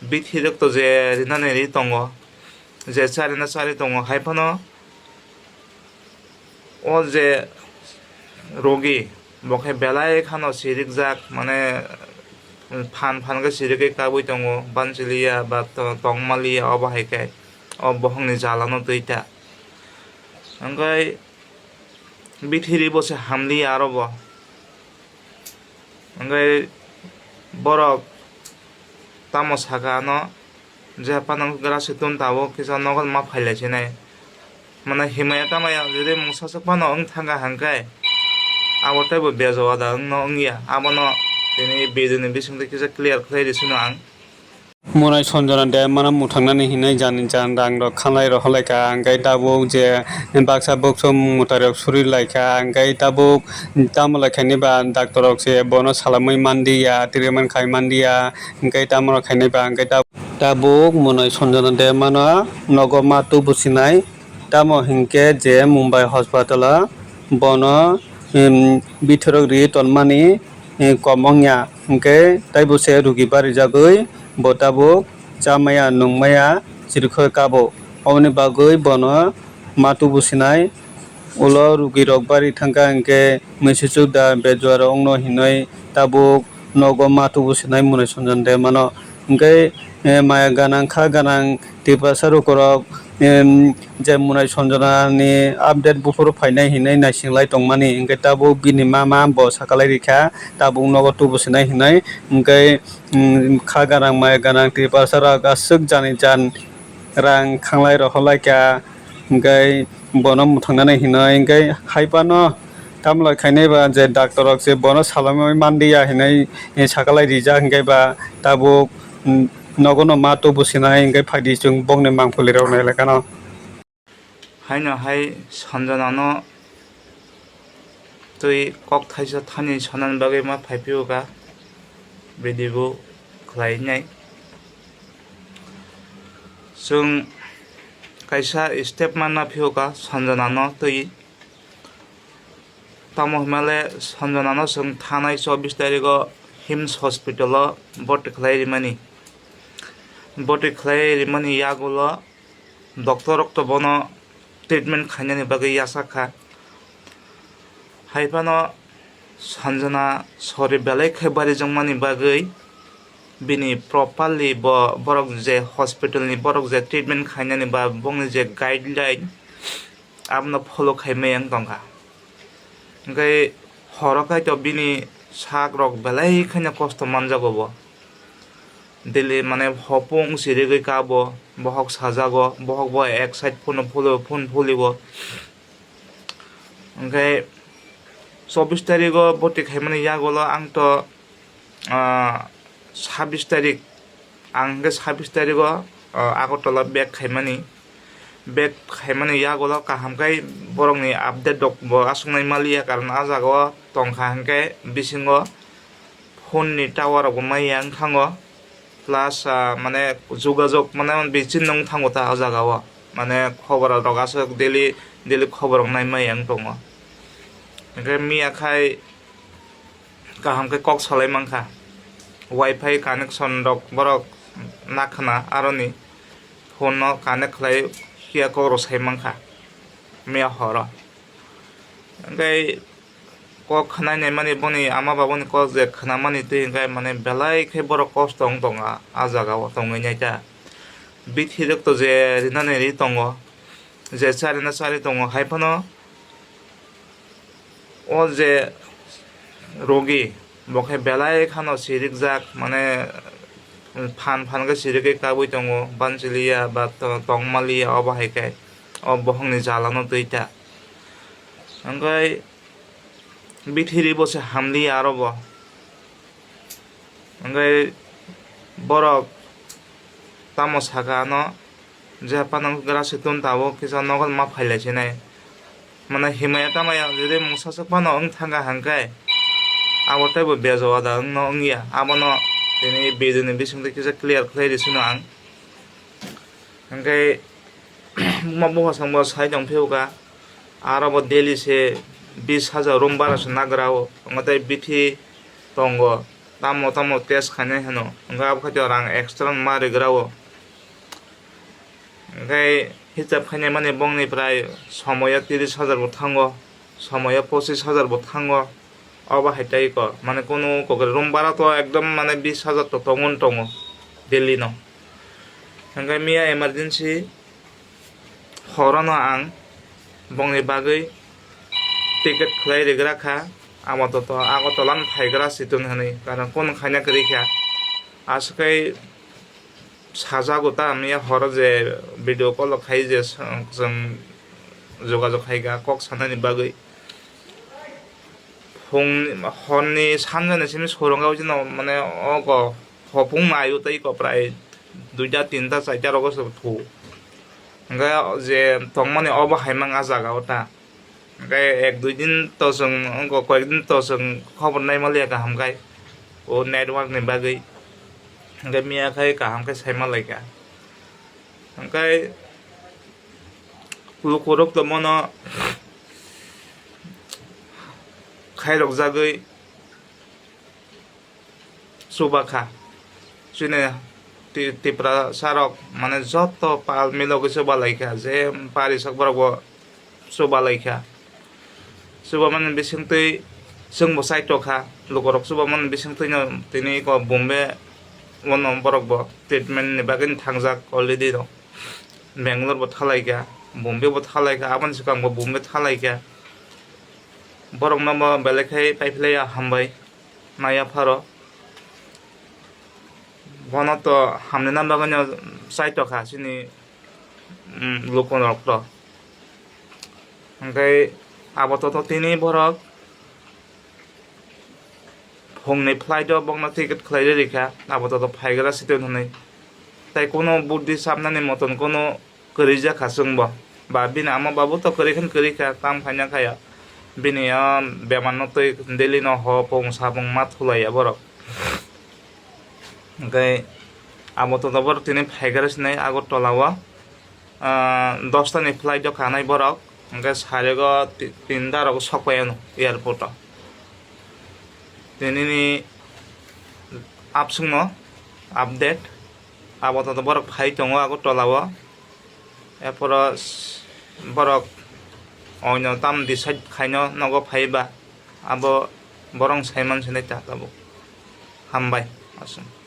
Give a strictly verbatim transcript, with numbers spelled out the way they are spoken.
Bithi rok to je rinani ri tongo, je charina chari tongo, hai phano o je rogi bo khe belai khano sirikjak, mane phan phan khe sirigwi kabui tongo, banchiliya ba to-, tongmaliya, obo hai khe o bohongni jalano twi ta. Hwnkhe bithiri bo se hamliya aro bo. Hwnkhe borok tamo saka ano, je phano grasi tun tabuk kisa nogo ma phailai sinai. Mane himaya tamaya jodi mungsa swk phano wng thangkha hwnkhe abo teibo bejoa da wngno wngya, abono tini video ni bisingtwi kisa clear khlai rw sino ang. Munai Sanjana Debbarma no mwthangnani hinwi jani jan rang rok khanlai rohorlaikha, hwnkhe tabuk je baksa bokso mwtai rok suri laikha, hwnkhe tabuk tamo lai khainai ba doctor rok se bono salamwi manliya, treatment khai manliya, hwnkhe tamo rok khainai ba, hwnkhe tab-, tabuk Munai Sanjana Debbarma no nogo ma tubu sinai, tamo hinkhe je Mumbai hospital o bono, em, bithorok ri tonmani, eh, kom wngya, hwnkhe taibo se rugi barijagwi bo tabuk chamaya nungmaya chirikhoi kabo. Oboni bagwi bono ma tubu sinai, ulo rugirok bari thangkha, hwnkhe misichuk da bejuarok wngno hinwi tabuk nogo ma tubu sinai Munai Sanjana Debbarma no. Hwnkhe, eh, maya ganang kha ganang Tiprasa lukurok, em, je Munai Sanjana ni update buphuru phainai hinwi naisinglai tongmani, hwnkhe tabuk bini mama bo sakalai rikha, tabuk nogo tubu sinai hinwi, hwnkhe, em, kha ganang maya ganang Tiprasa rok aswk jani jan rang khanglai rohorlaikha, hwnkhe bono mwthangnani hinwi, hwnkhe hai phano tamlai khainai ba je doctor rok se bono salamwi manliya hinwi sakalai rijak, hwnkhe ba tabuk, mm, nogo no ma tubu sinai, hwnkhe phaidi chwng bokni mangpili rok nai lekha no. Haino hai Sanjana no twi kok thaisa thani sanani bagwi ma phai phiyokha, bidi bo khlai nai. Chwng kaisa step manna phiyokha Sanjana no twi. Tamo hwnmale Sanjana no chwng thanai chobbish tarikh o himss hospital o boti khlai rimani. Boti khlai rimani yagulo doctor rok to bono treatment khainani bagwi yachak kha. Hai phano Sanjana sori belai khe barijak mani bagwi bini properly bo borok je hospital ni borok je treatment khainani ba bongni je guideline abono follow khai maya wng tongkha. Hwnkhe horo kaitor bini sak rok belai kheno kosto manjago bo. Daily mane hopung sirigwi kabo, bohok sajago, bohok bo ek side phone pholo, phone pholibo. Hwnkhe chobbish tarikh o boti khaimani yagulo ang to, ah, sabbish tarikh, ang hwnkhe sabbish tarikh o, ah, Agartala back khaimani. Back khaimani yagulo kaham khe borokni update rok bo aswk nai maliya, karon ah jaga o tongkha hwnkhe bisingo phone ni tower rok bo maya wng thango, plus, ah, mane jogajog mane bichini wng thango ta o jaga o, mane khobor rok aswk daily daily khobor rok nai maya wng tongo. Hwnkhe miya khai kaham khe kok salai mankha, wifi connection rok borok nakhwna aroni phone no connect khlai phiya kok rok sai mankha miya horo. Hwnkhe kok khwnai naimani boni ama babani kok je khwnamani twi hwnkhe mane belai khe borok kosto wng tongo ah, ah jaga o tongwi naita. Bithi rok to je rinani ri tongo, je charina chari tongo, hai phano o je rogi bo khe belai khano sirikjak, mane phan phan khe sirigwi kabui tongo, banchiliya ba to-, tongmaliya, obo hai khe o bohongni jalano twi ta. Hwnkhe bithiri bo se hamliya aro bo. Hwnkhe borok tamo saka ano je phano grasi tun tabuk kisa nogo ma phailai sinai. Mane himaya tamaya jodi mungsa swk phano wng thangkha hwnkhe abo teibo bejoa da wngno wngya. Abono tini video ni bisingtwi kisa clear khlai rw sino ang. Hwnkhe buma buphasongbo sai tong phiyokha, aro bo daily se bis hajar room bara se nagra o, wngo tei bithi tongo, tamo tamo test khainai hwno. Hwnkhe abo khaito rang extra ma rigra o. Hwnkhe hisab khainai mani bongni prai somoyo tiris hajar bo thango, somoyo pochis hajar bo thango. Obo hai tei kok, mane kunu kokre room bara to ekdom mane bis hajar to tongo, tongo daily no. Hwnkhe miya emergency horono ang bongni bagwi ticket khlai rigra kha, amo to, to Agartala no phaigra Siton hwnwi, karon kunu khaina kwrwi kha. Aswk khe sajago ta, miya horo je video call khai je chwng jogajog khai kha kok sanani bagwi. Phung horni sanjani simi sorong o jino mane ogo hopung naio tei ko prai duita tinta charta rogo se thu. Hwnkhe je tongmani obo hai mang a jaga o ta. Hwnkhe ek dui din to chwng wngkha, koyek din to chwng khobor naima liya kaham khai. O network ni bagwi. Hwnkhe miya khai kaham khe saima laikha. Hwnkhe lukurok to mono khairokjagwi chuba kha. Chini Ti-, Tiprasa rok mane joto pal milogwi chuba lai kha, je pari sak borok bo chuba lai kha. Chuba mani bisingtwi chwngbo chai tokha, lukurok chuba mani bisingtwino tini ko Bombay ono borok bo treatment ni bagwi thangjak already rok. Bangalore bo thalai kha, Bombay bo thalai kha, aboni swkang bo Bombay thalai kha. Borokno bo belai khai paiphlaiya hambai. Maya pharo. Bono to hamni na bagwi no chai tokha chini, mm, lukurok to. Hwnkhe abo to, to tini borok phungni flight o bokno ticket khlai rikha, abo to, to phaigra Siton hwnwi. Tai kuno buddhi sabnani moton kuno kwrwi jak kha chwngbo. Ba bini ama babu to kwrwi khe kwrwi kha, tam khaina khaya. Bini o bemar no twi daily no hopung sapung ma thulaiya borok. Hwnkhe abo to borok tini phaikha rw sinai Agartala o, ah, dosta ni flight o khanai borok. Hwnkhe sarego ti-, tinta rok sok pai ano airport o. Tini ni absung no update. Abo to borok phai tongo Agartala o. Erporo s-, borok oino tam decide khaino nogo phaiba, abo borok saiman sinai ta tabuk. Hambai, aswk.